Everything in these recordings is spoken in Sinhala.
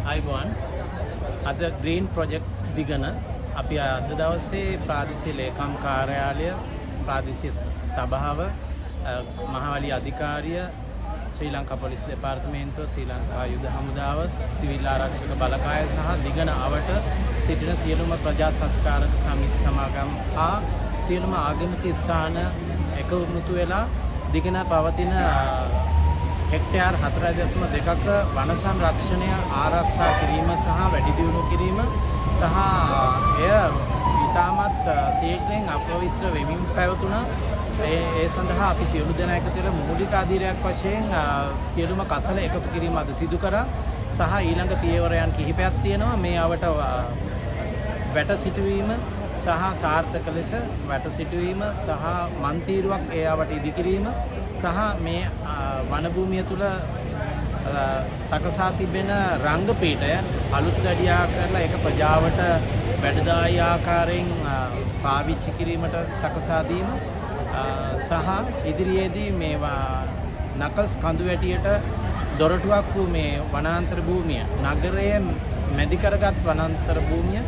ආයුබෝවන්. අද ග්‍රීන් ප්‍රොජෙක්ට් දිගන අපි අද දවසේ ප්‍රාදේශීය ලේකම් කාර්යාලය, ප්‍රාදේශීය සභාව, මහවැලි අධිකාරිය, ශ්‍රී ලංකා පොලිස් දෙපාර්තමේන්තුව, ශ්‍රී ලංකා යුද හමුදාව, සිවිල් ආරක්ෂක බලකාය සහ දිගන අවට සිටින සියලුම ප්‍රජා සත්කාරක සමිති සමාගම් හා සියලුම ආගමික ස්ථාන එකමුතු වෙලා දිගන පවතින හෙක්ටයාර් 4.2ක වන සංරක්ෂණය ආරක්ෂා කිරීම සහ වැඩි දියුණු කිරීම සහ එය ඉතාමත් ශීඝ්‍රයෙන් අපවිත්‍ර වෙමින් පැවතුණා. ඒ ඒ සඳහා අපි සියලු දෙනා එකතු වෙලා මූලික අදියරයක් වශයෙන් සියලුම කසල එකතු කිරීම අද සිදු කරා සහ ඊළඟ පියවරයන් කිහිපයක් තියෙනවා. මේ අවට වැට සිටුවීම සහ සාර්ථක ලෙස වැට සිටුවීම සහ මන්තීරුවක් ඒ අවට ඉදිකිරීම සහ මේ වන භූමිය තුළ සකසා තිබෙන රංග පීඨය අලුත් වැඩියා කරලා ඒක ප්‍රජාවට වැඩදායී ආකාරයෙන් පාවිච්චි කිරීමට සකසා දීම සහ ඉදිරියේදී මේවා නකල්ස් කඳු වැටියට දොරටුවක් වූ මේ වනාන්තර භූමිය, නගරය මැදි කරගත් වනාන්තර භූමිය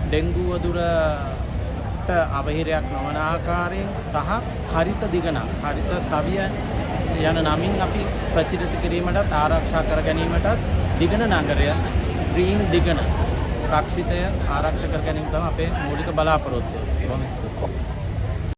ඩෙංගු වදුරට අවහිරයක් නොවන ආකාරයෙන් සහ හරිත දිගනක්, හරිත සවිය යන නමින් අපි ප්‍රචලිත කිරීමටත් ආරක්ෂා කර ගැනීමටත් දිගන නගරය, ග්‍රීන් දිගන රක්ෂිතය ආරක්ෂා කර ගැනීම තමයි අපේ මූලික බලාපොරොත්තුව. බොහොම ස්තුතියි.